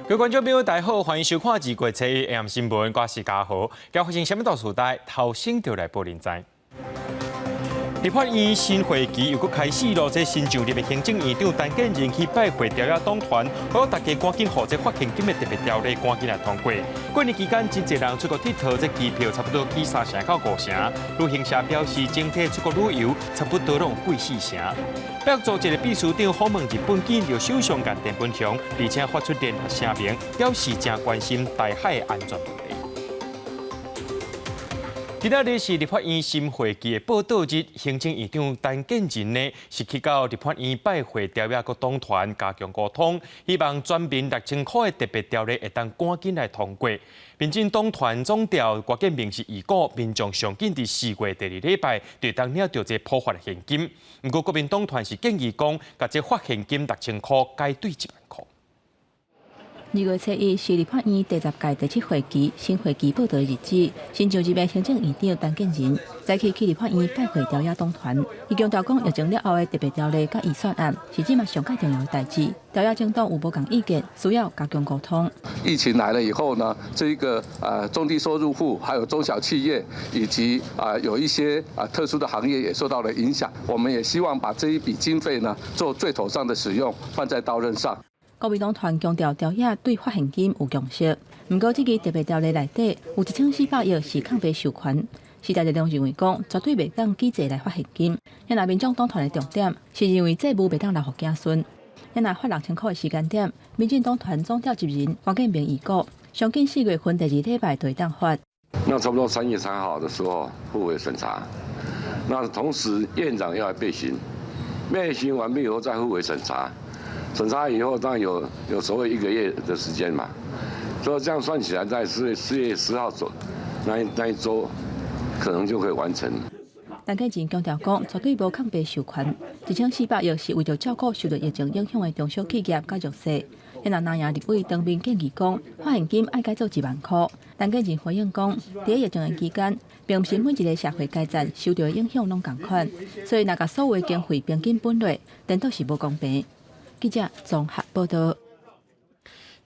各位觀眾朋友，大家好，歡迎收看2月初一 AM 新聞，我是嘉豪。今發生啥物大事代，頭先就來報您知。立法院新會期又閣開始囉，這新上任的行政院長陳建仁去拜會朝野黨團，呼籲大家趕緊予這發現金的特別條例趕緊來通過。過年期間，真濟人出國𨑨迌，這機票差不多起三成到五成。旅行社表示，整體出國旅遊差不多攏貴四成。北約組織的秘書長訪問日本，見著首相岸田文雄，而且發出聯合聲明，表示誠關心台海安全問題。今仔日是立法院新會期的報到日，行政院長陳建仁呢是去到立法院拜會朝野各黨團，加強溝通，希望全民6000箍的特別條例會當趕緊來通過。民進黨團總召郭建明是預估民眾上緊佇4月第二禮拜就會當領著這普發的現金。毋過國民黨團是建議講，共這發現金六千箍改對1萬箍。2月初一是立法院第10屆第七會期新會期報到日子，新上任的行政院長陳建仁早起去立法院拜會朝野黨團，伊強調講疫情了後的特別條例佮預算案是這馬上蓋重要的代誌，朝野政黨有無仝意見，需要加強溝通。疫情來了以後呢，這一個中低收入戶，還有中小企業，以及有一些特殊的行業也受到了影響。我們也希望把這一筆經費呢，做最妥當的使用，放在刀刃上。國民黨團強調，朝野對發現金有共識，毋過這支特別條例內底有1400億是空白授權，時代力量認為講絕對袂當舉債來發現金。若民眾黨團的重點是認為債務袂當留予子孫。若發6000箍的時間點，民進黨團總召集人郭建明預估，上緊4月份第二禮拜就會當發。那差不多3月3號的時候付委審查，那同時院長要來備詢，備詢完畢以後再付委審查。審查以後，當然有所謂一個月的時間嘛，所以這樣算起來，在4月10號左那一週，可能就可以完成。陳建仁強調講，絕對無空白授權，1400億是為著照顧受著疫情影響的中小企業佮弱勢。若藍營立委當面建議講，發現金愛改做1萬箍。陳建仁回應講，佇疫情的期間，並毋是每一個社會階層受著的影響攏仝款，所以若共所有經費平均分落，顛倒是無公平。記者綜合報道。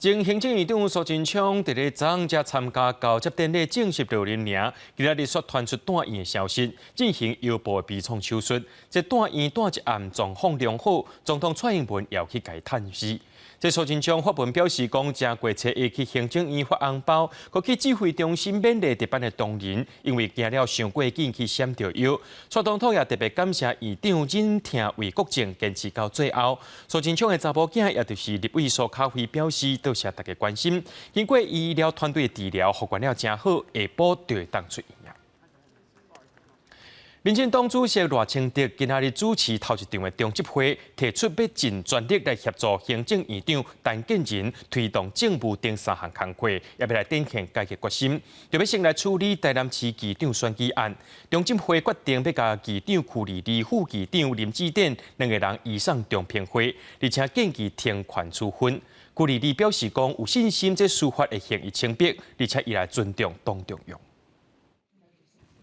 前行政院長蘇貞昌佇咧昨昏才參加交接典禮正式就任爾，今仔日煞傳出住院的消息，進行腰部的微創手術。這住院住一暗狀況良好，總統蔡英文也有去共伊探視。這蘇貞昌發文表示講，正月初一去行政院發紅包，閣去指揮中心勉勵值班的同仁，因為行了傷過緊去閃著腰。蔡總統也特別感謝院長忍痛為國政堅持到最後。蘇貞昌的查某囝，也就是立委蘇卡菲表示，多謝大家關心。經過醫療團隊的治療，復原了誠好，下晡就會當出院。民進黨主席賴清德今仔日主持頭一場的中執會，提出欲盡全力來協助行政院長陳建仁推動政務頂三項工課，也欲來展現改革決心，就欲先來處理台南市議長選舉案。中執會決定欲共議長許麗麗、副議長林智典兩个人移送中評會，而且建議停權處分。許麗麗表示講有信心，這司法會還伊清白，而且伊會尊重黨中央。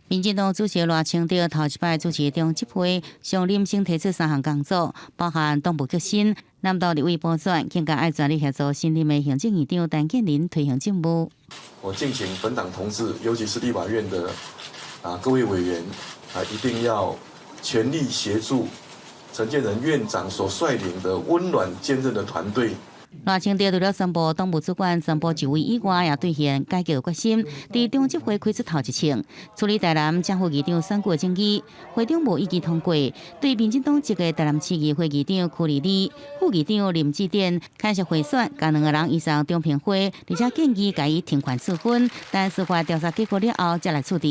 民進黨主席賴清德頭一擺主持中執會，上任先提出三項工作，包含黨務革新、南投立委補選，更加愛全力協助新任的行政院長陳建仁推行政務。我敬請本黨同志，尤其是立法院的各位委員一定要全力協助陳建仁院長所率領的溫暖堅韌的團隊。賴清德除了宣布黨務主管全部就位以外，也兌現改革決心，佇中執會開出頭一槍，處理台南正副議長選舉爭議，會長無意見通過，對民進黨籍的台南市議會議長許麗麗、副議長林智典牽涉賄選，共兩个人移送中評會，而且建議共伊停權處分，但司法調查結果了後，才來處置。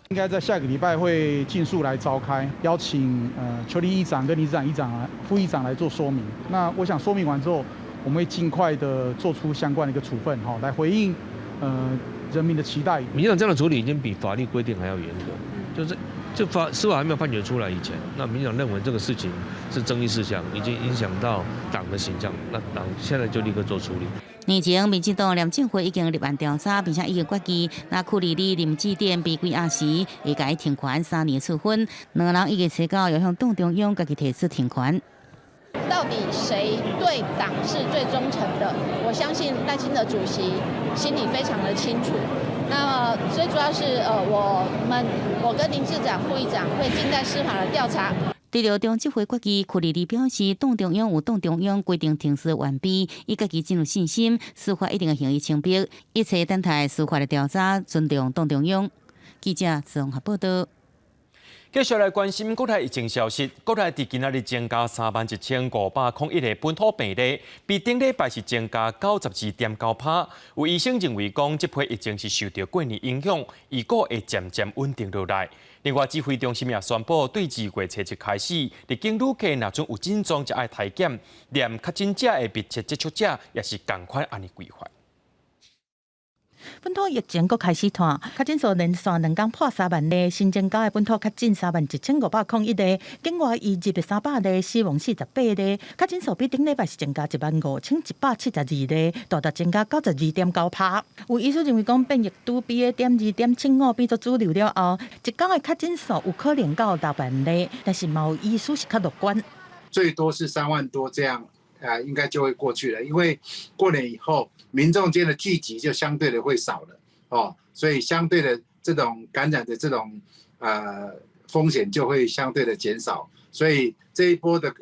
應該在下個禮拜會盡速來召開，邀請邱麗議長跟李長議長啊、副議長來做說明。那我想說明完之後，我們會盡快的做出相關的一個處分，哈，來回應人民的期待。民進黨這樣的處理已經比法律規定還要嚴格，就是這司法還沒有判決出來以前，那民進黨認為這個事情是爭議事項，已經影響到黨的形象，那黨現在就立刻做處理。年前，民進黨廉政會已經立案調查，並且已經決議，若許麗麗、林智典被歸案時，會共伊停權3年處分。兩个人已經提交，要向黨中央家己提出停權。到底底誰對黨是最忠誠的？我相信賴清德主席心裡非常的清楚。那麼最主要是，我跟林志長、副議長會靜待司法的調查。對著中執會決議，柯立理表示，黨中央有黨中央規定程序完備，伊家己真有信心，司法一定會還伊清白，一切等待司法的調查，尊重黨中央。記者綜合報道。繼續來關心國內疫情消息，國內佇今仔日增加31,501個本土病例，比頂禮拜是增加92.9%。有醫生認為講，這波疫情是受著過年影響，預估會漸漸穩定落來。另外，指揮中心也宣布，對2月初7開始，入境旅客若準有症狀就愛篩檢，連確診者的密切接觸者也是仝款按呢規範。本土疫情閣開始湠，確診數連續2工破3萬例，新增加的本土確診31,501例，境外移入的300例，死亡48例，確診數比頂禮拜是增加15,172例，大大增加92.9%。有醫師認為講，變異株 BA.2.75變做主流了後，一工的確診數有可能到6萬例，但是嘛有醫師是較樂觀。最多是3萬多這樣。啊，應該就會過去了，因為過年以後，民眾間的聚集就相對的會少了，哦，所以相對的這種感染的這種風險就會相對的減少，所以這一波的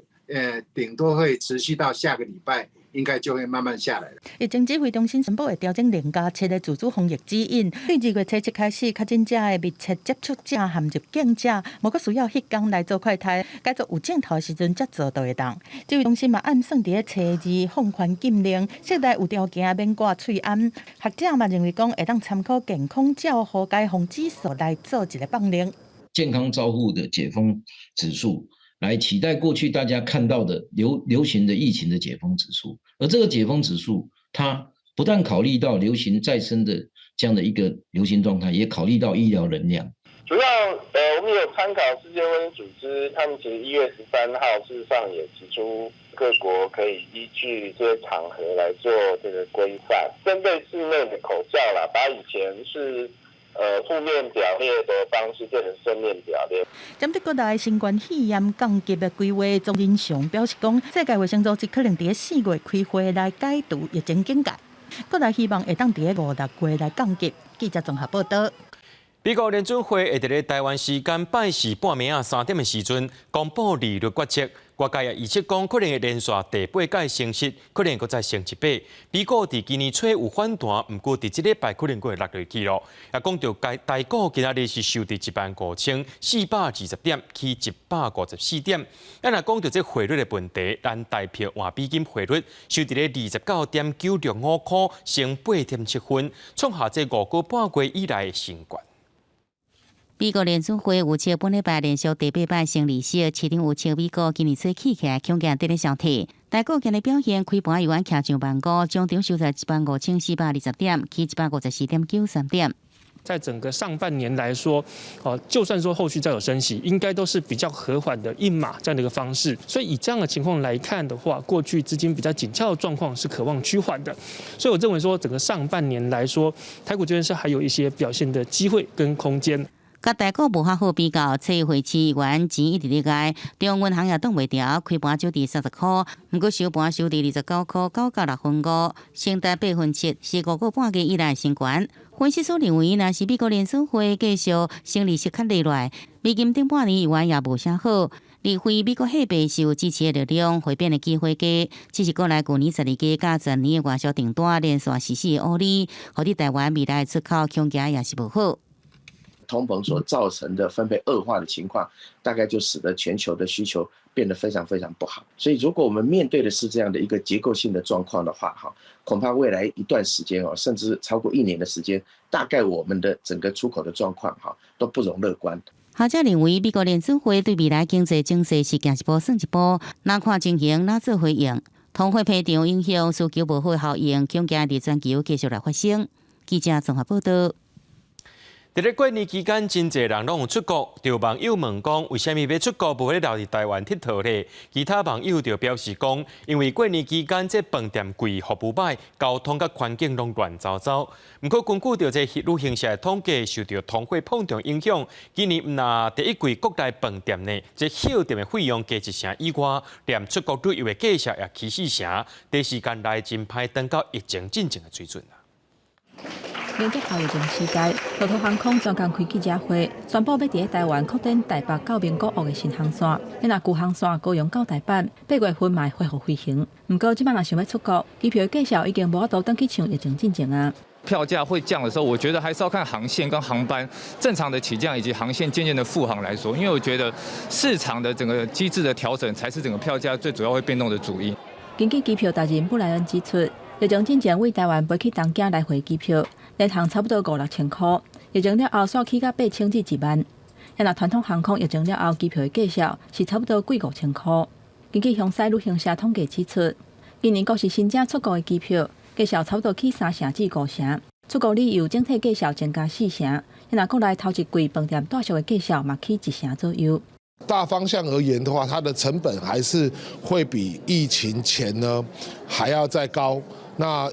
頂多會持續到下個禮拜。應該就會慢慢下來。疫情指揮中心宣布會調整0+7的自主防疫指引，對2月初7開始，確診者的密切接觸者和入境者，無閣需要彼工來做快篩，改做有症頭時陣才做就會當。指揮中心嘛按算佇咧初二放寬禁令，室內有條件免掛喙罨。學者嘛認為講會當參考健康照護解封指數來做一个放令。健康照護的解封指數，來取代過去大家看到的流行的疫情的解封指數，而這個解封指數，它不但考慮到流行再生的這樣的一個流行狀態，也考慮到醫療能量。主要，我們有參考世界衛生組織，他們其實1月13號事實上也提出各國可以依據這些場合來做這個規範，針對室內的口罩啦，把以前是負面表列的方式變成正面表列。針對國內新冠肺炎降級的規劃，莊人祥表示講，世界衛生組織可能佇4月開會來解除疫情警戒，國內希望會當佇5、6月來降級。記者綜合報道。美國聯準會會佇咧台灣時間拜四半暝仔3點的時陣公布利率決策，外界也預測講可能會連續第八屆升息，可能閣再升一碼。美股佇今年初有反彈，毋過佇這禮拜可能閣會落落去囉。也講著台股今仔日是收佇15,420點，起154點。咱若講著這匯率的問題，咱台幣換美金匯率收佇咧29.965箍，升8.7分，創下這5個半月以來的新高。美國聯準會預測本禮拜連續第八擺升利息，市場預測美股今年初起起來恐驚佇咧消退。台股今日表現，開盤猶原徛上萬五，終場收在15,420點，起154.93點。在整個上半年來說，哦，就算說後續再有升息，應該都是比較和緩的一碼這樣的一個方式。所以以這樣的情況來看的話，過去資金比較緊俏的狀況是可望趨緩的。所以我認為說，整個上半年來說，台股這邊是還有一些表現的機會跟空間。佮台股無遐好比較，初匯市元錢一直咧𠝹，中銀行也擋袂牢，開盤就佇30箍，毋過收盤收佇29箍9角6分5，升達8分7，是5個半月以來新高。分析師認為，若是美國聯準會繼續升利息較落來，美金頂半年猶原也無啥好。除非美國貨幣是有支持的力量，匯變的機會低。只是國內舊年12月佮全年的外銷訂單連續四個烏厘，予佇台灣未來出口恐驚也是無好。通膨所造成的分配惡化的情況，大概就使得全球的需求變得非常非常不好。所以，如果我們面對的是這樣的一個結構性的狀況的話，哈，恐怕未來一段時間哦，甚至超過一年的時間，大概我們的整個出口的狀況，哈，都不容樂觀。學者認為，美國聯準會對未來經濟情勢是行一步算一步，若看情形，若做回應。通貨膨脹影響需求無好效應，恐驚佇全球繼續來發生。記者綜合報道。佇咧過年期間，真濟人攏有出國。就網友問講，為啥物欲出國，無咧留佇台灣𨑨迌咧？其他網友就表示講，因為過年期間這飯店貴，服務䆀，交通佮環境攏亂糟糟。毋過根據著這旅行社的統計，受著通貨膨脹影響，今年毋但第一季國內飯店呢，這歇店的費用加一成以外，連出國旅遊的價數也起四成，短時間內真歹轉到疫情進前的水準。迎接後疫情時代，樂桃航空專工開記者會，宣布欲佇台灣擴展台北到名古屋的新航線。彼若舊航線高雄到大阪，8月份嘛會恢復飛行。毋過這擺若想欲出國，機票價數已經無法度轉去像疫情進前啊。票價會降的時候，我覺得還是要看航線跟航班正常的起降以及航線漸漸的復航來說，因為我覺得市場的整個機制的調整，才是整個票價最主要會變動的主因。根據機票達人布萊恩指出，疫情進前對台灣飛去東京來回機票，聯航差不多五六千箍，疫情了後煞起到8000至1萬。若傳統航空疫情了後機票的價數是差不多貴5000箍。根據香西旅行社統計指出，今年閣是新增出國的機票價數差不多起3成至5成，出國旅遊整體價數增加4成。若國內頭一季飯店住宿的價數嘛起1成左右。大方向而言的話，它的成本還是會比疫情前呢還要再高。那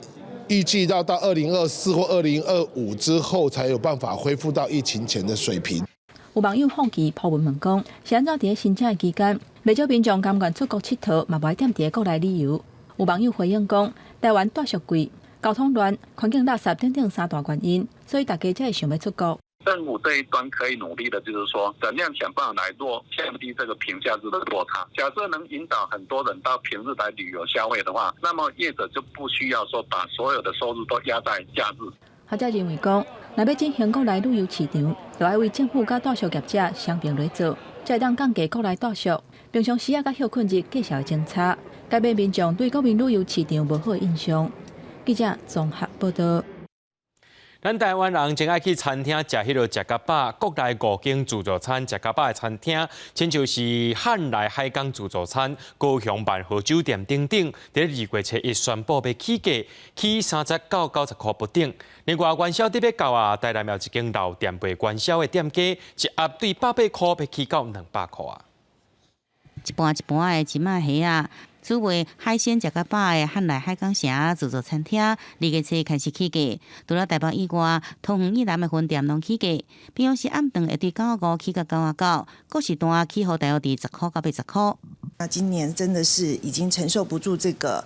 預計要到2024或2025之後，才有辦法恢復到疫情前的水平。有網友好奇 po 文問講，是按怎佇咧申請的期間，袂少民眾甘願出國𨑨迌，嘛無愛踮佇咧國內旅遊。有網友回應講，台灣住宿貴、交通亂、環境垃圾等等三大原因，所以大家才會想欲出國。政府這一端可以努力的，就是說，怎樣想辦法來降低這個平假日的落差。假設能引導很多人到平日來旅遊消費的話，那麼業者就不需要說把所有的收入都壓在假日。學者認為講，若欲振興國內旅遊市場，就愛為政府佮住宿業者雙邊來做，才會當降低國內住宿平常時仔佮歇睏日價數的增差，改變民眾對國民旅遊市場無好的印象。記者綜合報道。咱台灣人真愛去餐廳食彼落食較飽，國內五間自助餐食較飽的餐廳，親像是漢來海港自助餐、高雄萬豪酒店等等，佇2月初1宣布欲起價，起30到90箍不等。另外元宵節欲到啊，台南有一間老店賣元宵的店家，一盒對180箍欲起到200箍啊！一盤一盤的芝麻蝦仔。主賣海鮮食較飽的漢來海港城自助餐廳，2月初開始起價。除了台北以外，桃園以南的分店攏起價。平常時暗頓會對95起到99，各時段起予大約佇10箍到80箍。那今年真的是已經承受不住這個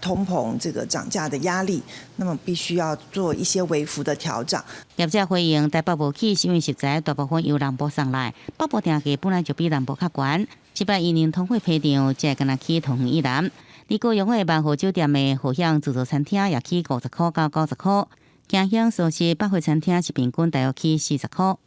通膨這個漲價的壓力，那麼必須要做一些微幅的調漲。業者回應台北無起，是因為食材大部分由南部送來，北部定價本來就比南部較懸。這擺因應通貨膨脹，才會敢若起桃園以南。佇高雄的萬豪酒店的荷香自助餐廳也起50箍到90箍，家鄉素食百貨餐廳是平均大約起40箍。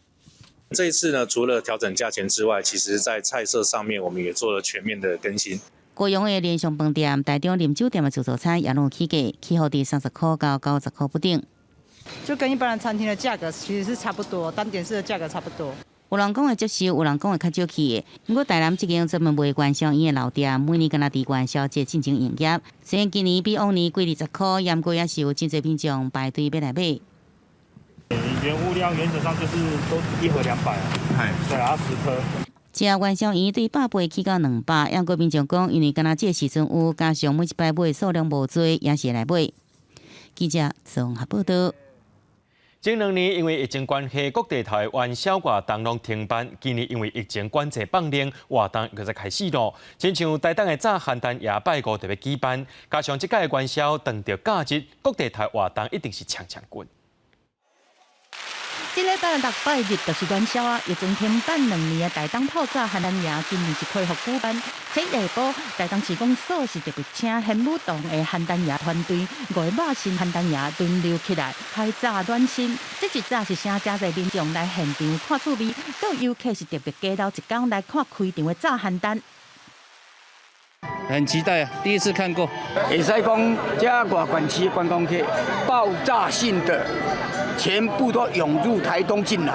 這一次呢，除了調整價錢之外，其實在菜色上面，我們也做了全面的更新。高雄的連鎖飯店、台中林酒店的自助餐也攏起價，起予佇30箍到90箍不等。就跟一般的餐廳的價格其實是差不多，單點式的價格差不多。有人講會接受，有人講會較少去。毋過台南這間專門賣元宵圓的老店，每年敢若佇元宵節進前營業。雖然今年比往年貴20箍，毋過也是有真濟民眾排隊欲來買。原物料原則上就是都一盒200啊，對啊，10顆。一盒元宵圓對180起到200，毋過民眾講，因為敢若這個時陣有，加上每一擺買數量無濟，也是會來買。記者綜合報道。前2年因為疫情關係，各地頭的元宵活動攏停辦。今年因為疫情管制放寬，活動閣再開始囉。親像台東的炸番蛋夜拜五特別舉辦，加上這屆元宵撞著假日，各地頭活動一定是搶搶滾。這禮拜六拜日就是元宵啊！疫情停辦2年的台東透早番禳營，今年是恢復舉辦。這下晡，台東市公所是特別請玄武洞的番禳營團隊五个肉身番禳營輪流起來開炸暖身。這一早是請誠濟民眾來現場看趣味，閣有遊客是特別加留一工來看開場的炸番禳。很期待啊，第一次看過。會使講，這外縣市觀光客爆炸性的，全部都湧入台東進來。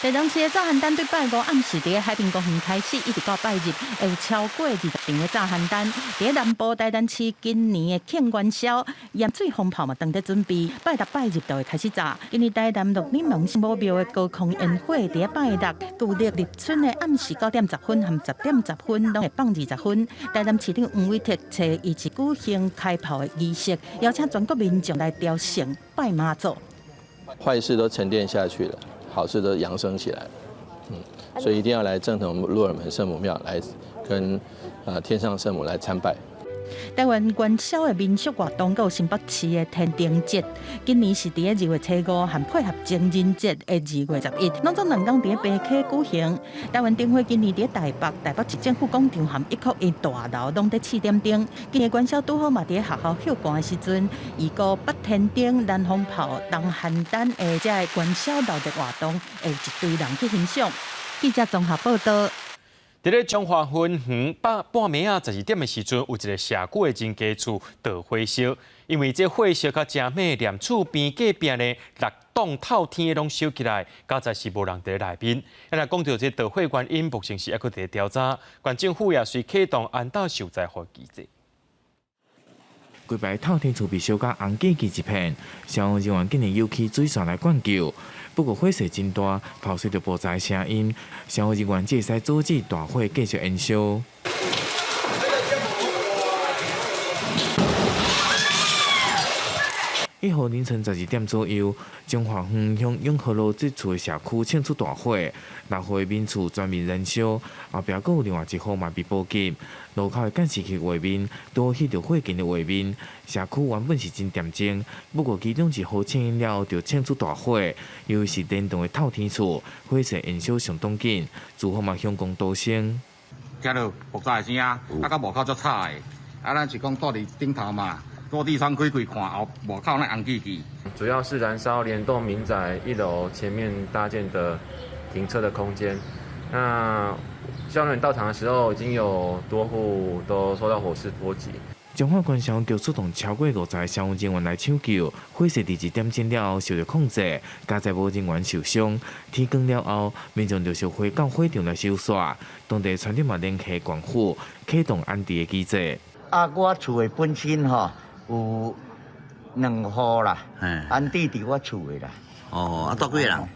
台中市的炸番單對拜五暗時佇海濱公園開始，一直到拜日，會有超過20場的炸番單。佇南部台南市今年的慶元宵鹽水蜂炮嘛，當咧準備，拜六拜日就會開始炸。今年台南鹿耳門聖母廟的高空煙火，佇拜六舊曆立春的暗時9點10分和10點10分，攏會放20分。台南市長黃偉哲初一是舉行開炮的儀式，邀請全國民眾來朝聖拜媽祖。壞事都沉澱下去了。好事都揚升起來，所以一定要來正統鹿耳門聖母廟來跟天上聖母來參拜。台灣元宵的民俗活動，閣有新北市的天燈節，今年是佇2月初5，和配合情人節的2月11，攏總兩工佇北溪舉行。台灣燈會今年佇台北、台北市政府廣場和101大樓攏佇試點燈。今年元宵拄好嘛佇學校休館的時陣，預估北天燈、南蜂炮、東番燈的這个元宵鬧熱活動，會有一堆人去欣賞。記者綜合報道。佇咧彰化芬園半半暝仔12點的時陣，有一个社區的真家厝著火燒，因為這火燒較誠猛，連厝邊隔壁呢六棟透天的攏燒起來，佳哉是無人佇內面。啊，若講著這著火原因，目前是猶閣佇調查，縣政府也隨啟動安搭受災戶機制。規排透天厝被燒甲紅記記一片，消防人員竟然有起水線來灌救。不過火勢真大，炮水就無在聲音，消防人員只會使阻止大火繼續延燒。1號凌晨12點左右，彰化園鄉永和路這處的社區竄出大火，六戶民厝全面燃燒，後壁閣有另外一戶嘛被波及。路口的監視器畫面都翕著火警的畫面。社區原本是真恬靜，不過其中一戶竄煙了後就竄出大火，由於是連棟的透天厝，火勢延燒相當緊，住戶嘛響講多聲。聽著爆炸的聲，啊，佮外口足吵的，啊，咱是講蹛佇頂頭嘛。落地窗開開看後外口那紅記記。主要是燃燒連棟民宅一樓前面搭建的停車的空間。那消防員到場的時候，已經有多戶都受到火勢波及。彰化縣消防局出動超過50個消防人員來搶救，火勢佇1點鐘了後受著控制，佳哉無人員受傷。天光了後，民眾陸續回到火場來搜索，當地村長嘛聯繫縣府啟動安置的機制。啊，我厝的本身吼有兩戶啦，安置佇我厝的啦。哦，啊，蹛幾个人？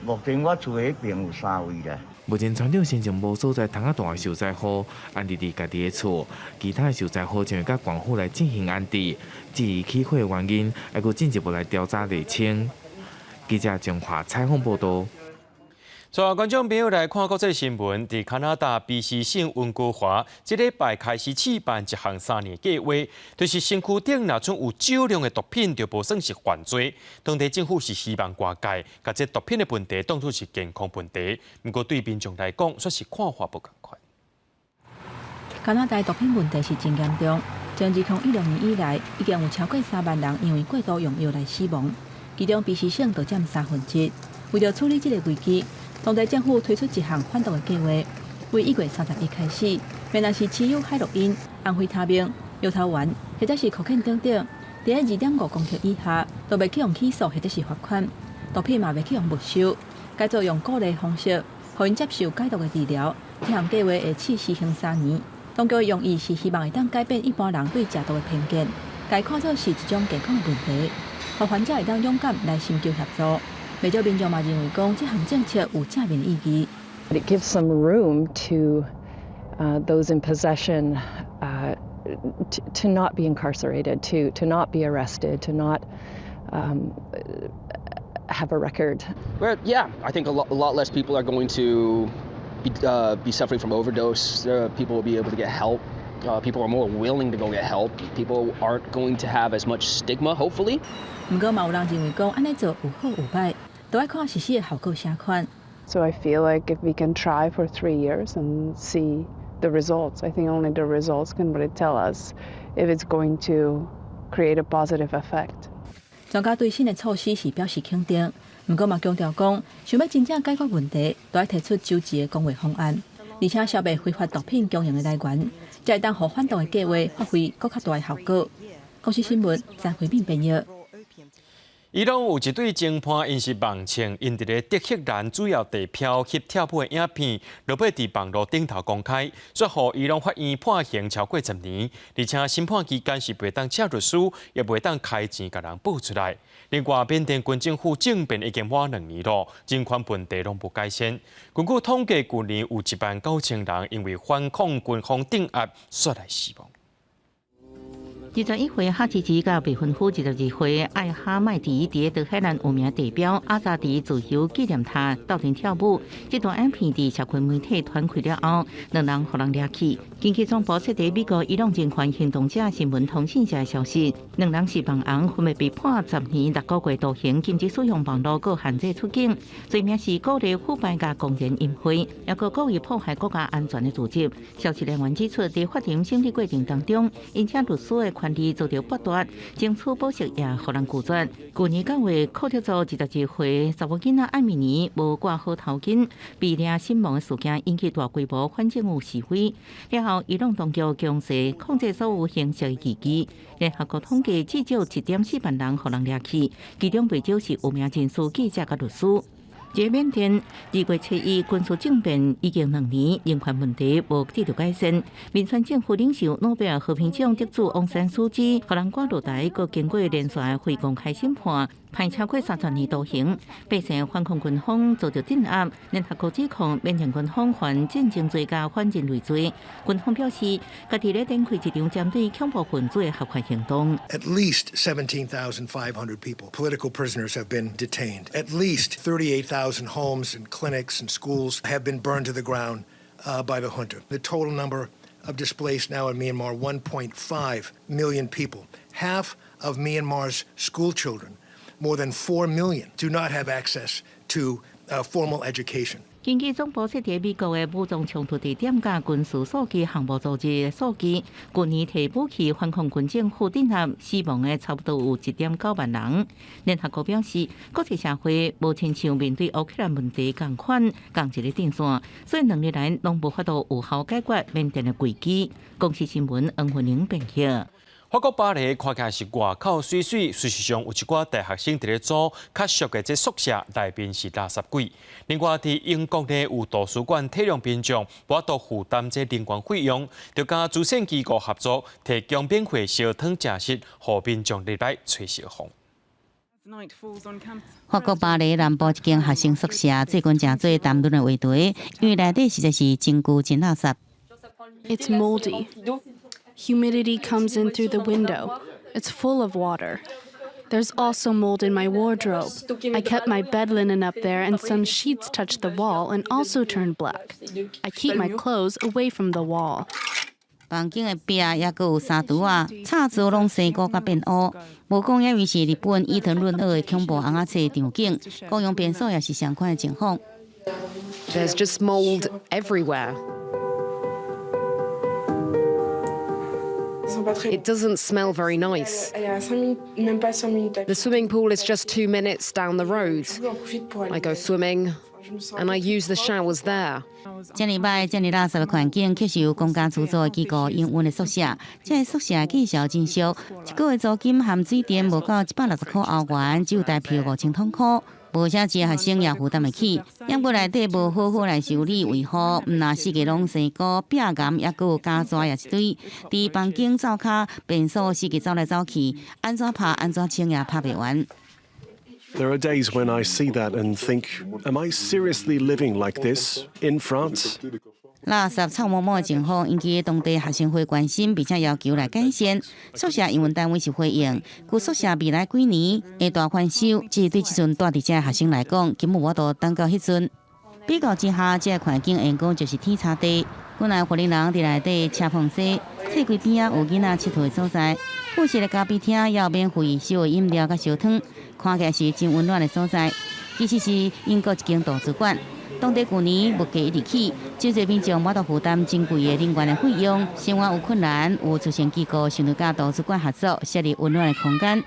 目前我厝的彼邊有三位啦。目前村長先前無所在通較大的受災戶安置佇家己的厝，其他的受災戶將會佮縣府來進行安置。至於起火的原因，猶閣進一步來調查釐清。記者彰化採訪報導。帶觀眾朋友來看國際新聞，佇加拿大卑詩省溫哥華，這禮拜開始試辦一項3年計劃，就是身軀頂若賰有少量的毒品，就無算是犯罪。當地政府是希望外界共這毒品的問題當作是健康問題，毋過對民眾來講，卻是看法無仝款。加拿大毒品問題是真嚴重，從2016年以來，已經有超過3萬人因為過度用藥來死亡，其中卑詩省就佔1/3。為著處理這个危機，當地政府推出一項反毒的計劃，為1月31開始，無論是持有海洛因、安非他命、搖頭丸，或者是可可等等，佇2.5公克以下，都袂去予起訴或者是罰款。毒品嘛袂去予沒收，改做用鼓勵方式，予𪜶接受解毒的治療。這項計劃會試實行3年，當局的用意是希望會當改變一般人對食毒的偏見，共看做是一種健康的問題，予患者會當勇敢來尋求協助。袂少民眾嘛認為講，這項政策有正面意義。 It gives some room to those in possession to not be incarcerated, to not be arrested, to not have a record. Well, yeah, I think a lot less people are going to be suffering from overdose. People will be able to get help. People are more willing to go get help. People aren't going to have as much stigma, hopefully. 毋過嘛有人認為講，按呢做有好有歹，都愛看實施的效果啥款。 So I feel like if we can try for 3 years and see the results, I think only the results can really tell us if it's going to create a positive effect. 專家對新的措施是表示肯定，毋過嘛強調講，想欲真正解決問題，都愛提出周詳的公衛方案，而且消滅非法毒品供應的來源，才會當予反毒的計劃發揮閣較大的效果。公視新聞，張惠敏編譯。伊朗有一對偵判，𪜶是夢穿，𪜶佇咧德黑蘭主要地標翕跳舞的影片，落尾佇網路頂頭公開，煞予伊朗法院判刑超過10年，而且審判期間是袂當請律師，也袂當開錢共人報出來。另外，緬甸軍政府政變已經滿2年囉，人權問題攏無改善。根據統計，舊年有1萬9千人因為反抗軍方鎮壓，煞來死亡。21歲哈奇吉佮未婚夫22歲艾哈邁迪佇德黑蘭有名地標阿扎迪自由紀念塔鬥陣跳舞。這段影片佇社群媒體傳開了後，兩人予人掠去。根據總部設佇美國伊朗人權行動者新聞通訊社的消息，兩人是網紅，分別被判10年6個月徒刑，禁止使用網路閣限制出境，罪名是鼓勵腐敗佮公然淫穢，抑閣故意破壞國家安全的罪責。消息來源指出，佇法庭審理過程當中，𪜶請律師的權利遭到剝奪，爭取保釋也予人拒絕。舊年9月，庫德族22歲查某囡仔艾米尼無掛好頭巾，被掠身亡的事件引起大規模反政府示威。了後，伊朗當局強勢控制所有形式的異議。聯合國統計，至少1.4萬人予人掠去，其中袂少是有名人士、記者佮律師。這緬甸2月初1軍事政變已經2年，人權問題無得到改善。民選政府領袖諾貝爾和平獎得主翁山蘇姬，予人趕落台，閣經過連續的非公開審判，判超過30年徒刑。百姓反抗軍方遭到鎮壓，聯合國指控緬甸軍方犯戰爭罪佮反人類罪。軍方表示，家己咧展開一場針對恐怖分子的合法行動。 At least 17,500 people, political prisoners, have been detained. At least 38,000 homes and clinics and schools have been burned to the ground by the junta. The total number of displaced now in Myanmar, 1.5 million people. Half of Myanmar's school children, more than 4 million, do not have access to formal education. 根據總部設佇美國的武裝衝突地點佮軍事數據項目組織的數據，舊年提武器反抗軍政府鎮壓死亡的差不多有1.9萬人。聯合國表示，國際社會無親像面對烏克蘭問題仝款仝一個陣線，所以2年來攏無法度有效解決緬甸的危機。公視新聞黃雲玲編譯。法國巴黎看起來是外口媠媠，事實上有一寡大學生佇咧租較俗的這宿舍，內面是垃圾鬼。另外，佇英國呢，有圖書館體諒民眾，無法度負擔這能源費用，就佮慈善機構合作，提供免費燒燙食物，予民眾入來吹燒風。法國巴黎南部一間學生宿舍最近成做談論的話題，因為內底實在是真舊真垃圾。 It's moldy. Humidity comes in through the window. It's full of water. There's also mold in my wardrobe. I kept my bed linen up there, and some sheets touched the wall and also turned black. I keep my clothes away from the wall. 房間的壁抑閣有衫櫥仔，插座攏生菇佮變烏。無講猶為是日本伊藤潤二的恐怖尪仔冊場景，公用便所也是相款的情況。 There's just mold everywhere. It doesn't smell very nice. The swimming pool is just 2 minutes down the road. I go swimming and I use the showers there. 遮爾䆀、遮爾垃圾的環境，卻是由公家資助的機構營運的宿舍。這个宿舍價數真俗，一個月租金含水電無夠160塊歐元，只有台票5000箍。無啥一個學生也負擔會起，毋過內底無好好來修理維護，毋但四界攏生菇、壁岩，抑閣有膠蛇也一堆。佇房間灶跤便所四界走來走去，按怎拍按怎清也拍袂完。 There are days when I see that and think, am I seriously living like this in France? 垃圾臭毛毛的情況引起當地學生會關心，並且要求來改善。宿舍營運單位是回應，舊宿舍未來幾年會大翻修，只是對這陣住佇遮的學生來講，根本無法度等到彼陣。比較之下，這个環境會講就是天差地。本來予恁人佇內底車縫西，冊櫃邊仔有囡仔𨑨迌的所在，附設的咖啡廳也有免費燒的飲料佮燒湯，看起來是真溫暖的所在。其實是英國一間圖書館。當地舊年物價一直起，真濟民眾無法度負擔真貴的能源的費用，生活有困難，有慈善機構想著佮圖書館合作，設立溫暖的空間。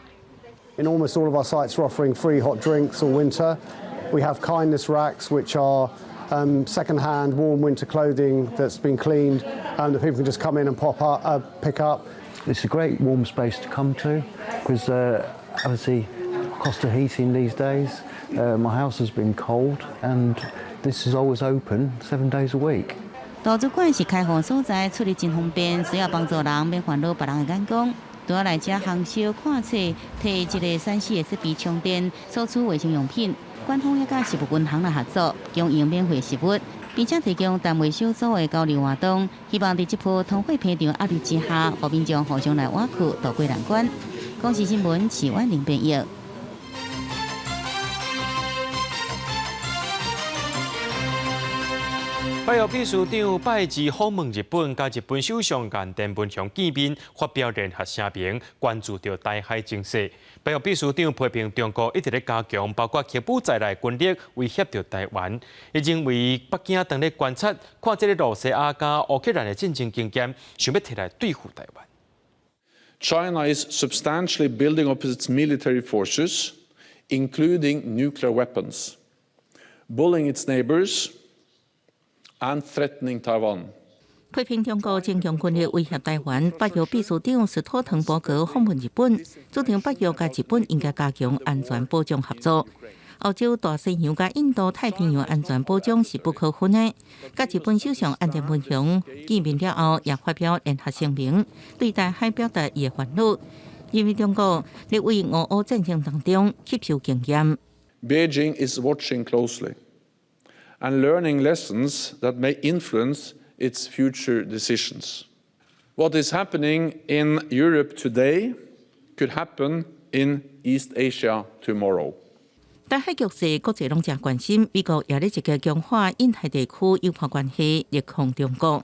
In almost all of our sites, we're offering free hot drinks all winter. We have kindness racks, which are second-hand warm winter clothing that's been cleaned, and that people can just come in and pick up. It's a great warm space to come to because obviously Cost of heating these days. My house has been cold, and this is always open 7 days a week. 圖書館是開放所在，出入真方便，需要幫助人免煩惱別人的眼光。除了來遮烘燒、看冊、提一个三 C 的設備充電、索取衛生用品，館方也佮食物銀行來合作，供應免費食物，並且提供單位小組的交流活動。希望佇這波通貨膨脹壓力之下，予民眾互相來倚靠，渡過難關。公視新聞，徐婉玲編譯。北約秘書長拜二訪問日本，佮日本首相岸田文雄見面，發表聯合聲明，關注著台海情勢。北約秘書長批評中國一直咧加強，包括核武在內軍力威脅著台灣。伊認為北京當咧觀察，看這个露西亞佮烏克蘭的戰爭經驗，想欲提來對付台灣。 China is substantially building up its military forces, including nuclear weapons, bullying its neighbors and threatening Taiwan. 批評中國增強軍力威脅台灣，北約秘書長斯托滕伯格訪問日本，主張北約佮日本應該加強安全保障合作。歐洲大西洋佮印度太平洋安全保障是不可分的。佮日本首相岸田文雄見面了後，也發表聯合聲明，對台海表達伊的煩惱，認為中國咧為俄烏戰爭當中吸收經驗。 Beijing is watching closely and learning lessons that may influence its future decisions. What is happening in Europe today could happen in East Asia tomorrow. 台海局勢國際攏誠關心，美國也咧積極強化印太地區友伴關係，力抗中國。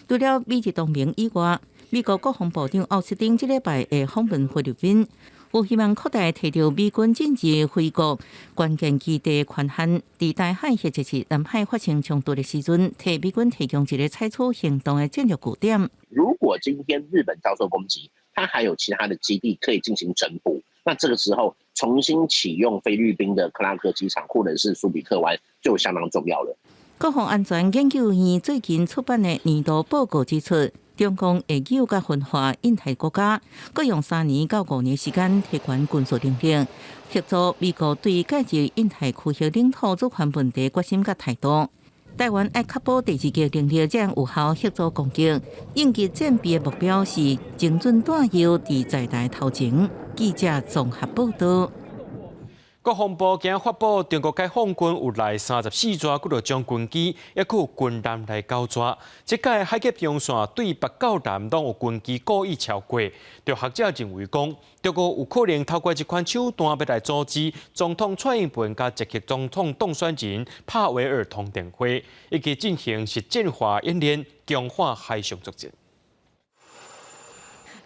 除了美日同盟以外，美國國防部長奧斯汀這禮拜會訪問菲律賓，有希望擴大提著美軍進入菲國關鍵基地權限，佇台海或者是南海發生衝突的時陣，替美軍提供一個採取行動的戰略據點。如果今天日本遭受攻擊，它還有其他的基地可以進行整補，那這個時候重新啟用菲律賓的克拉克機場或者是蘇比克灣就相當重要了。國防安全研究院最近出版的年度報告指出，中共會誘佮分化印太國家，閣用3年到5年時間提懸軍事能力，協助美國對介入印太區域領土主權問題決心佮態度。台灣愛確保第二擊能力，才有效協助攻擊。應急戰備的目標是精準彈藥佇在台頭前。記者綜合報道。國防部今發布，中國解放軍有來34座幾若種軍機，抑閣有軍艦來交戰。這擺海峽中線對北到南攏有軍機故意超過。就學者認為講，中國有可能透過這款手段欲來阻止總統蔡英文佮捷克總統當選人帕維爾通電話，以及進行實戰化演練，強化海上作戰。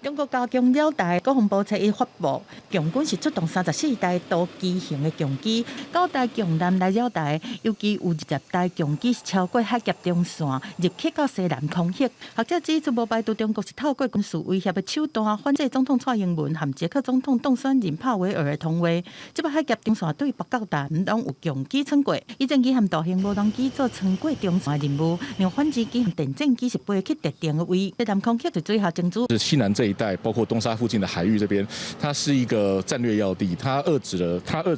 中國加強擾台，國防部初一發布，共軍是出動34台多機型的共機，9台共艦來擾台，尤其有20台共機是超過海峽中線，入去到西南空域。學者指出，無排除中國是透過軍事威脅的手段，反制總統蔡英文和捷克總統當選人帕維爾的通話。這擺海峽中線對北到南攏有共機穿過，伊戰機和大型無人機做穿過中線的任務，讓反擊機和電戰機是飛去特定的位，西南空域就水下珍珠。是西南這一帶，包括東沙附近的海域這邊，它是一個戰略要地，它遏制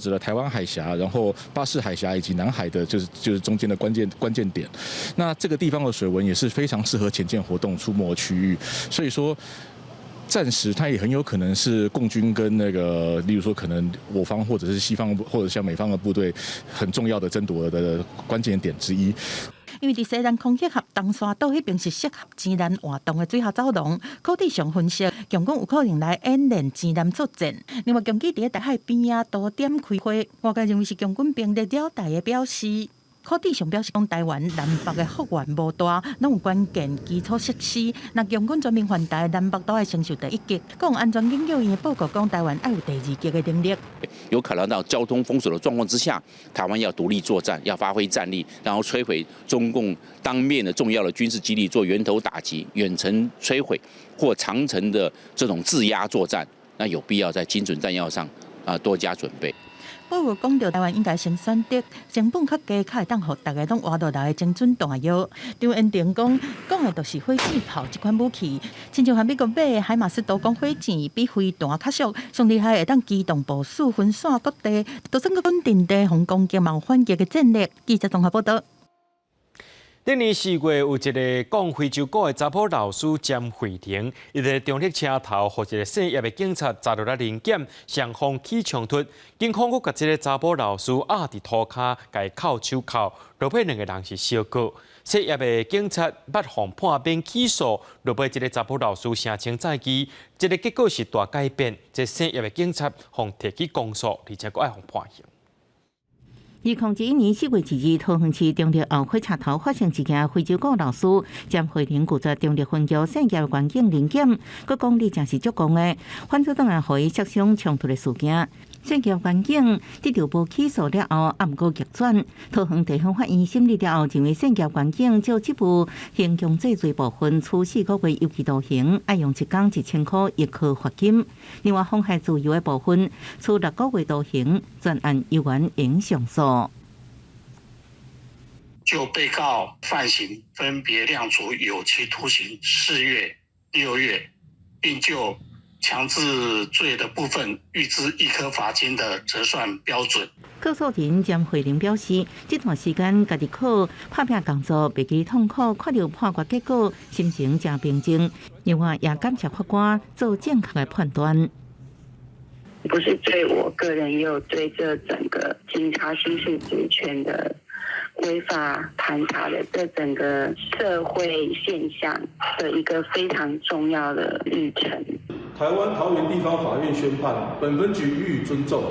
了台灣海峽，然後巴士海峽以及南海的，就是中間的關鍵點。那這個地方的水文也是非常適合潛艦活動出沒區域，所以說暫時它也很有可能是共軍跟那個，例如說可能我方或者是西方或者像美方的部隊很重要的爭奪的關鍵點之一。因為佇西南空域和東沙島彼邊是適合潛艦活動的水下走廊，科技上分析，共軍有可能來演練潛艦作戰。另外，共機佇台海邊仔多點開火，外界認為是共軍兵力擾台的表示。柯志祥表示，講台灣南北的幅員無大，攏有關鍵基礎設施。若共軍全面犯台，南北都會承受第一擊。國防安全研究院的報告講，台灣愛有第二擊的能力。有考量到交通封鎖的狀況之下，台灣要獨立作戰，要發揮戰力，然後摧毀中共當面的重要的軍事基地，做源頭打擊、遠程摧毀或長程的這種制壓作戰，那有必要在精準彈藥上啊多加準備。報告講著台灣應該先選擇成本較低、較會當予逐家攏活落來的精準彈藥。張延廷講，講的就是火箭炮這款武器，親像和美國買的海馬斯多管火箭比飛彈較俗，上厲害會當機動部署分散各地，就算閣穩陣地防攻擊嘛有反擊的戰力。記者綜合報導。頂年4月有一个講非洲鼓的查埔老師詹慧婷，伊佇中壢車頭，予一个姓葉的警察砸落來臨檢，雙方起衝突，警方閣共這个查埔老師壓佇塗跤，共伊銬手銬，落尾兩个人是相告。姓葉的警察捌予判免起訴，落尾這个查埔老師聲稱再起，這个結果是大改變。這姓葉的警察予提起公訴，而且閣愛予判刑。2021年4月2日，桃園市中壢後火車頭發生一件非洲鼓老師詹慧玲拒絕中壢分局姓葉員警臨檢，閣講你誠是足戇的，反轉轉來予伊摔傷衝突的事件。姓葉員警得著無起訴了後，也毋過逆轉。桃園地方法院審理了後，認為姓葉員警照職務行強制罪部分，處4個月有期徒刑，愛用一工1000箍易科罰金。另外，妨害自由的部分，處6個月徒刑，全案猶原應上訴。就被告犯行分別量處有期徒刑4月、6月，並就強制罪的部分預支易科罰金的折算標準。告訴人詹慧玲表示，這段時間家己靠拍拚工作，袂記痛苦，看著判決結果，心情誠平靜。另外，也感謝法官做正確的判斷。不是對我個人，也有對這整個警察行使職權的違法盤查的這整個社會現象的一個非常重要的歷程。台灣桃園地方法院宣判，本分局予以尊重。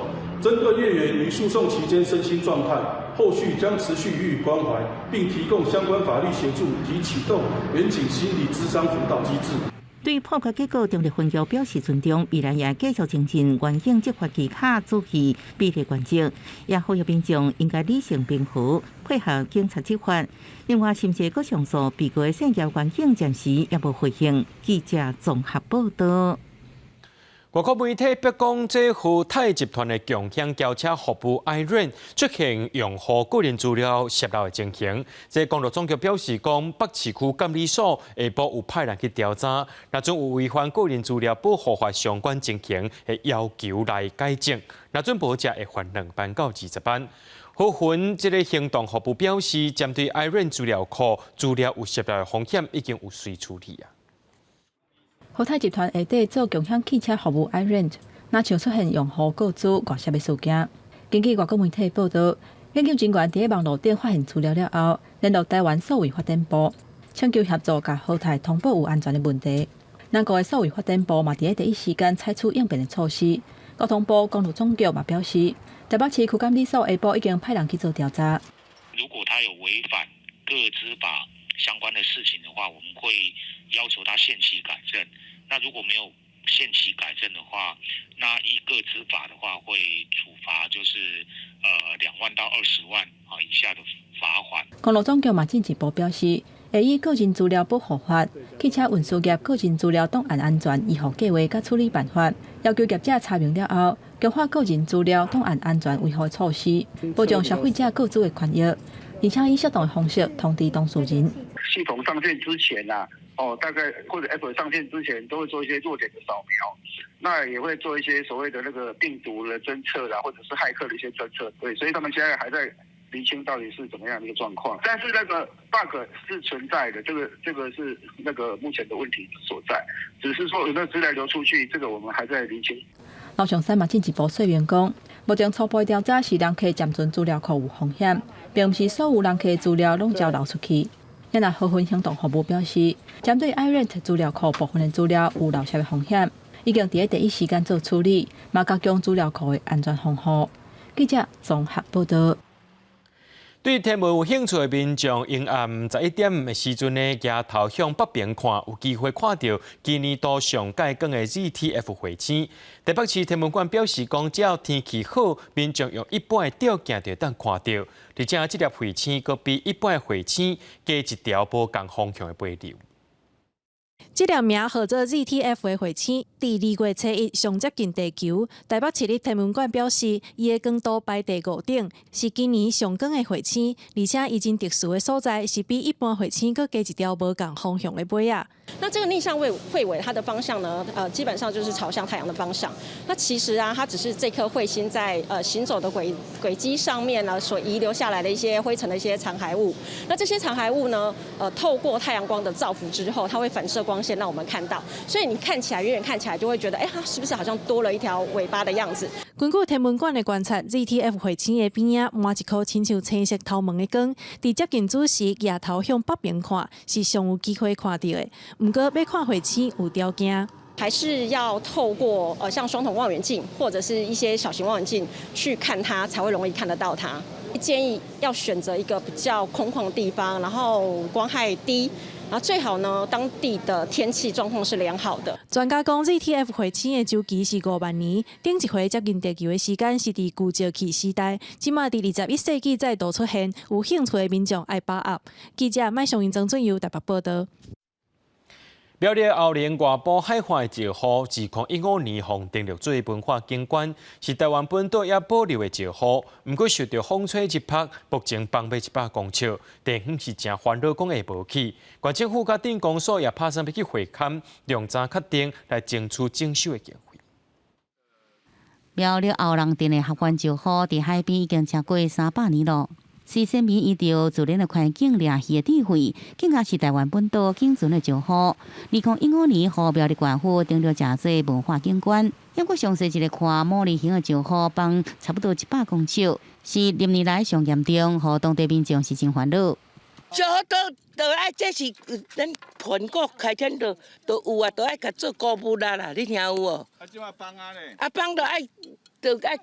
針對葉員於訴訟期間身心狀態，後續將持續予以關懷，並提供相關法律協助及啟動員警心理諮商輔導機制。對判決結果，中壢分局表示尊重，未來也繼續精進員警執法技巧，注意比例原則，也呼籲民眾應該理性平和，配合警察執法。另外，審查閣上訴被告的姓葉員警暫時也無回應。記者綜合報導。外國媒體報講，這和泰集團的共享轎車服務 iRent 出現用戶個人資料洩露的情形。這公路總局表示講，北市區監理所下晡有派人去調查，若準有違反個人資料保護法相關情形，會要求來改正。若準無則會罰2萬到20萬。和雲這个行動服務表示，針對 iRent 資料庫資料有洩露的風險，已經有隨處理啊。和泰集團下底做共享汽車服務 iRent，若像出現用戶個資外洩的事件。根據外國媒體報導，研究人員佇網路頂發現資料了後，聯絡台灣數位發展部，請求協助共和泰通報有安全的問題。南國的數位發展部嘛，佇第一時間採取應變的措施。交通部公路總局嘛表示，台北市區監理所下晡已經派人去做調查。如果他有違反個資法相關的事情的話，我們會要求他限期改正。那如果沒有限期改正的話，那依個資法的話，會處罰就是2萬到20萬啊以下的罰款。公路總局嘛進一步表示，會依個人資料保護法、汽車運輸業個人資料檔案安全維護計劃佮處理辦法，要求業者查明了後，強化個人資料檔案安全維護措施，保障消費者個資的權益，而且以適當的方式通知當事人。系統上線之前啊，哦，大概或者 App 上線之前，都會做一些弱點的掃描，那也會做一些所謂的那個病毒的偵測啦，或者是駭客的一些偵測。對，所以他們現在還在釐清到底是怎麼樣的一個狀況。但是那個 bug 是存在的，這個是那個目前的問題所在，只是說有沒有資料流出去，這個我們還在釐清。劉松山嘛進一步說明講，目前初步調查是人客暫存資料庫有風險，並毋是所有人客資料攏會流出去。若和雲行動服務表示，針對 iRent 資料庫部分的資料有流洩的風險，已經佇第一時間做處理，嘛加強資料庫的安全防護。記者綜合報導。對天文有興趣的民眾，昏暗11點的時陣呢，抬頭向北邊看，有機會看著今年度上蓋光的 ZTF 彗星。台北市天文館表示講，只要天氣好，民眾用一般的吊鏡就會當看著。而且這粒彗星閣比一般的彗星加一條無仝方向的尾流。這粒名號做 ZTF 的彗星，佇2月初1上接近地球。台北市立天文館表示，伊的光度排第五等，是今年上光的彗星，而且伊真特殊的所在是比一般彗星閣加一條無仝方向的尾仔。那這個逆向彗尾，它的方向呢？基本上就是朝向太陽的方向。那其實啊，它只是這顆彗星在行走的軌跡上面呢，所遺留下來的一些灰塵的一些殘骸物。那這些殘骸物呢，透過太陽光的照拂之後，它會反射光線，讓我們看到。所以你看起來，遠遠看起來就會覺得，它是不是好像多了一條尾巴的樣子？根據天文館的觀察，ZTF 彗星的邊仔滿一顆親像青色頭毛的光，佇接近子時，額頭向北邊看，是上有機會看著的。毋過欲看彗星有條件，還是要透過像雙筒望遠鏡或者是一些小型望遠鏡去看它，才會容易看得到它。建議要選擇一個比較空曠的地方，然後光害低，然後最好呢，當地的天氣狀況是良好的。專家講，ZTF 彗星的週期是5萬年，頂一回接近地球的時間是佇舊石器時代，這馬佇21世紀再度出現，有興趣的民眾愛把握。記者麥尚英、曾俊佑台北報導。苗栗後龍外埔海岸的石滬，自2015年予登錄做文化景觀，是台灣本島猶保留的石滬。毋過受著風吹日曝，目前崩欲100公尺，地方是誠煩惱，講會無去。縣政府佮鎮公所也拍算欲去會勘，量查確定來爭取整修的經費。苗栗後龍鎮的合歡石滬，佇海邊已經超過300年囉。是先民依著自然的環境掠魚的智慧，更加是台灣本島僅存的石滬。2015年，予苗栗縣府登錄成做文化景觀。猶閣詳細一个看，牡蠣形的石滬崩差不多100公尺，是歷年來上嚴重，予當地民眾是真煩惱。石滬都愛，這是咱盤古開天都有啊，都愛共做古物啊啦，你聽有無？啊，這馬崩啊咧！啊，崩都愛，都愛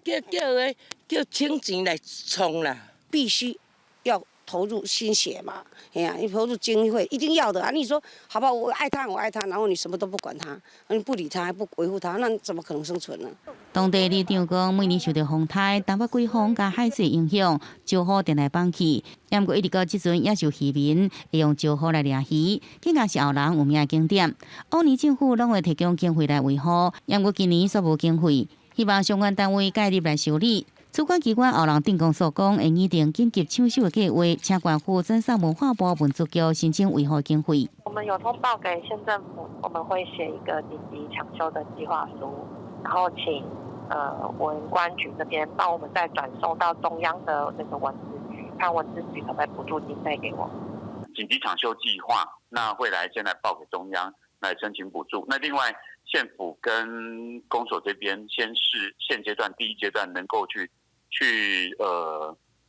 叫請錢來創啦。必須要投入心血嘛，哎呀，你投入經費一定要的啊！你說好吧，我愛他，我愛他，然後你什麼都不管他，你不理他，還不維護他，那怎麼可能生存呢？當地里長講，每年受著風颱、東北季風佮海水影響，石滬定來崩去。毋過一直到這陣，猶有漁民會用石滬來掠魚，更加是後龍有名的景點。往年政府攏會提供經費來維護，毋過今年煞無經費，希望相關單位介入來修理。主管機關後龍鎮公所講，會擬定緊急搶修的計劃，請縣府轉送文化部文資局申請維護經費。我們有通報給縣政府，我們會寫一個緊急搶修的計劃書，然後請文管局這邊幫我們再轉送到中央的那個文資局，看文資局可不可以補助經費給我。緊急搶修計劃，那會來先來報給中央來申請補助。那另外縣府跟公所這邊先是現階段第一階段能夠去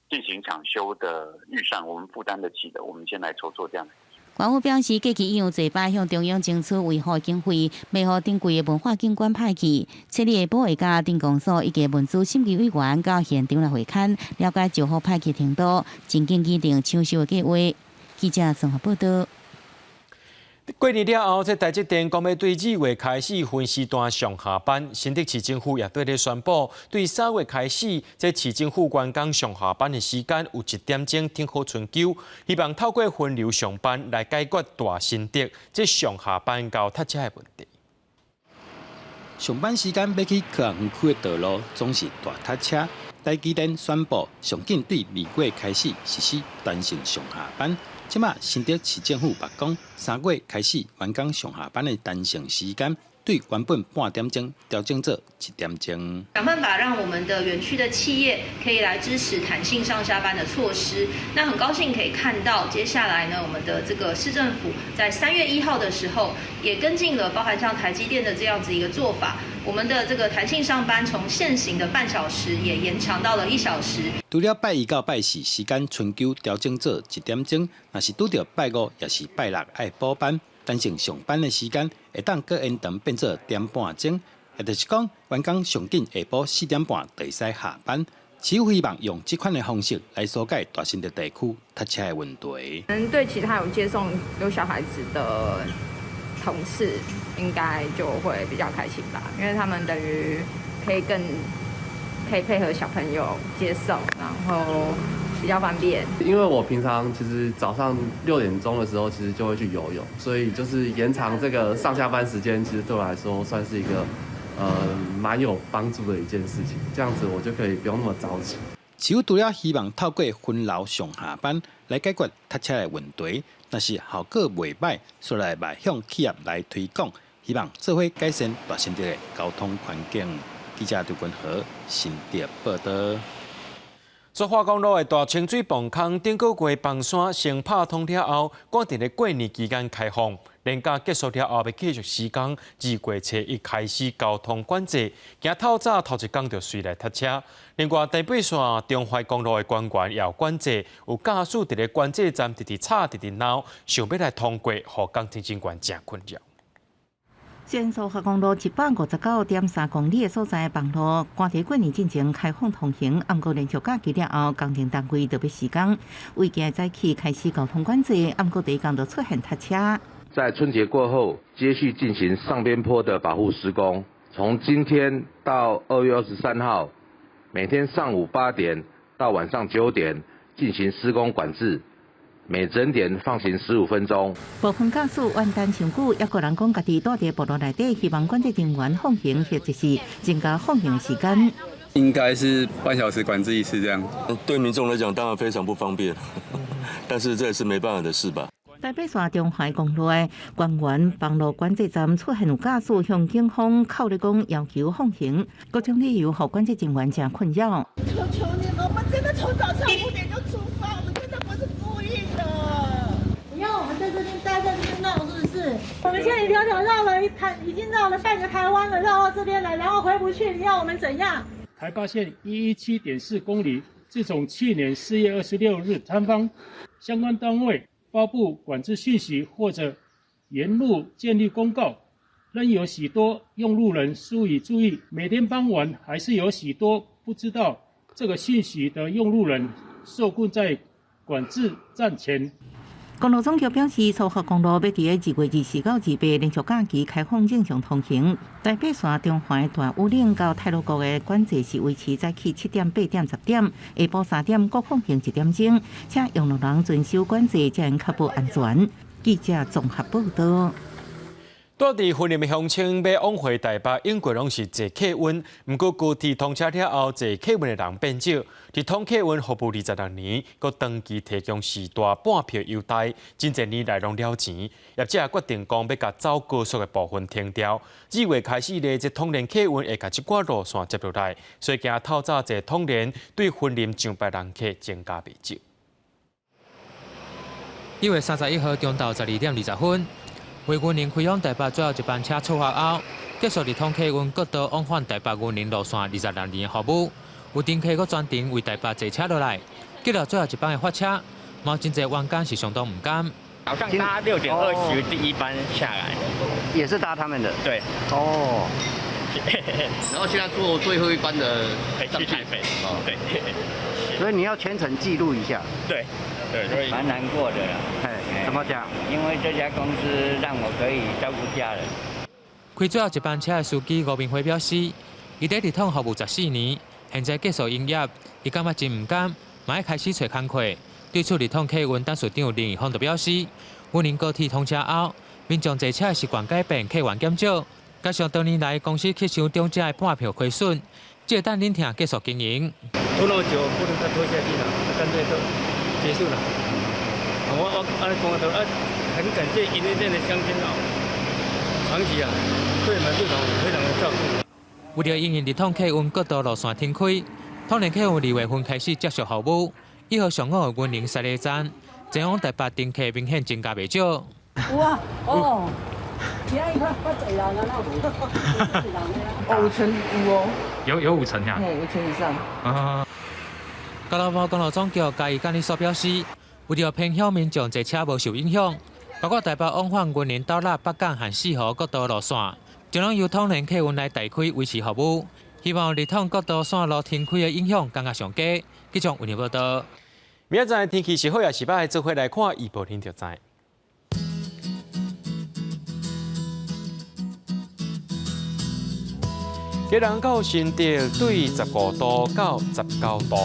進行搶修的預算，我們負擔得起的，我們先來籌措這樣。縣府表示，過去已有濟擺向中央爭取維護經費，袂予珍貴的文化景觀歹去。七日下晡會佮鎮公所以及文資審議委員到現場來會勘，了解石滬歹去程度，緊急擬定搶修的計劃。記者綜合報導。過年了後，這台積電講欲對2月開始分時段上下班，新竹市政府也對咧宣布，對3月開始，這市政府員工上下班的時間有一點鐘挺好春秋，希望透過分流上班來解決大新竹這上下班𠢕塞車的問題。上班時間欲去科學園區的道路總是大塞車。台積電宣布，上緊對2月開始實施彈性上下班。這馬新竹市政府嘛講，3月開始員工上下班的彈性時間，對原本半點鐘調整做一點鐘。想辦法讓我們的園區的企業可以來支持彈性上下班的措施。那很高興可以看到，接下來呢，我們的這個市政府在3月1號的時候，也跟進了，包含像台積電的這樣子一個做法。我們的這個彈性上班從現行的半小時也延長到了1小時。除了拜一到拜四時間春秋調整做一點鐘，若是拄著拜五抑是拜六愛補班，彈性上班的時間會當閣延長變做點半鐘，也就是講，員工上緊下晡4點半就會使下班。市府希望用這款的方式來紓解大新竹地區塞車的問題。可能對其他有接送有小孩子的同事，應該就會比較開心吧，因為他們等於可以更可以配合小朋友接送，然後比較方便。因為我平常其實早上6點鐘的時候，其實就會去游泳，所以就是延長這個上下班時間，其實對我來說算是一個蠻有幫助的一件事情。這樣子我就可以不用那麼早起。市府除了希望透過分流上下班來解決塞車的問題，但是效果袂䆀，所以嘛向企業來推廣，希望做伙改善大新竹的交通環境。記者劉君和新竹報道。蘇花公路的大清水磅空頂個月崩山先拍通了後，趕佇咧過年期間開放，連假結束了後，欲繼續施工。2月初一開始交通管制，驚透早頭一工就隨來塞車。另外，台北線中懷公路的關員也有管制，有駕駛佇咧管制站直直吵、直直鬧，想欲來通過，予工程人員誠困擾。前蘇花公路159.3公里的所在崩路，趕佇過年進前開放通行，毋過連續假期了後，工程單位就欲施工，為今早起開始交通管制，毋過第一工就出現塞車。在春節過後，接續進行上邊坡的保護施工，從今天到2月23號，每天上午8點到晚上9點進行施工管制。每整點放行15分鐘。部分駕駛怨等傷久，抑閣人講家己蹛佇暴路內底，希望管制人員放行或者是增加放行時間。應該是半小時管制一次這樣。對民眾來講，當然非常不方便，但是這也是沒辦法的事吧。台北線中懷公路的關員崩路管制站出現有駕駛向警方哭咧講要求放行，各種理由予管制人員誠困擾。求求你了，我們真的從早上5點就出發，我們真的不是故意的。你要我們在這邊待在這邊鬧是不是？我們千里迢迢繞了一台，已經繞了半個台灣了，繞到這邊來，然後回不去，你要我們怎樣？台八線117.4公里，自從去年4月26日坍方，相關單位發布管制訊息或者沿路建立公告，仍有許多用路人疏於注意。每天傍晚還是有許多不知道這個訊息的用路人受困在管制站前。公路總局表示，蘇花公路欲佇2月24到28連續假期開放正常通行。台北線中環大武嶺到太魯閣的管制是維持早起7點、8點、10點，下晡3點閣放行1點鐘，請用路人遵守管制，才能確保安全。記者綜合報道。蹛佇雲林的鄉親欲往回台北，永過攏是坐客運，毋過高鐵通車了後，坐客運的人變少。直通客運服務26年，閣長期提供時段半票優待，真濟年來攏了錢。業者決定講欲共走高速的部分停掉。2月開始咧，這統聯客運會共這寡路線接落來，所以驚透早坐統聯對雲林上班人客增加袂少。1月31號中晝12點20分，為雲林開往台北最後一班車出發後，結束直通客運國道往返台北雲林路線26年的服務。有乘客閣專程為台北坐車落來，結束最後一班的發車，嘛真濟員工是相當毋甘。早上搭6點20第一班下來，也是搭他們的。對。哦。然後現在坐最後一班的去台北。哦，對。所以你要全程記錄一下。對。對，所以蠻難過的啦。哎，怎麼講？因為這家公司讓我可以照顧家人。開最後一班車的司機吳明輝表示，伊佇直通服務14年，現在結束營業，伊感覺真毋甘，嘛欲開始揣工課。對此，直通客運董事長林義峰就表示，雲林高鐵通車後，民眾坐車的習慣改變，客源減少，加上多年來公司吸收中者的半票虧損，這會當忍痛結束經營。拖那麼久，不能再拖下去了，乾脆就結束了。我按呢講就啊，很感謝雲林縣的鄉親哦，長期啊對我們這種非常的照顧。為著因應直通客運國道路線停開，統聯客運2月份開始接受服務，以後上午的雲林沙梨站前往台北乘客明顯增加袂少。有啊，哦，今仔日較濟人啊，哪有無？哦，五成有哦。有五成呀？五成以上。啊。交通部公路總局嘉義管理所表示，為著偏鄉民眾坐車無受影響，包括台北往返雲林斗六、北港和四湖國道路線，將攏由統聯客運來代開維持服務，希望直通國道線路停開的影響降甲上低。記者為您報道。明仔載天氣是好抑是䆀，做伙來看預報恁就知。基隆到新竹對15度到19度。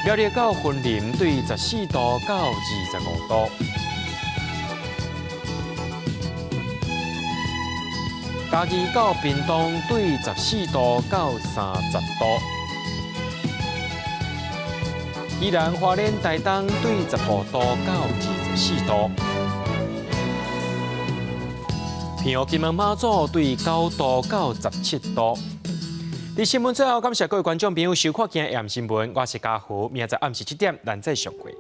苗栗到雲林對14度到25度。嘉義到屏東對14度到30度。宜蘭花蓮台東對15度到24度。澎湖金門馬祖對9度到17度。佇新聞最後，感謝各位觀眾朋友收看今日新聞，我是嘉豪，明仔載暗時7點，咱再相會。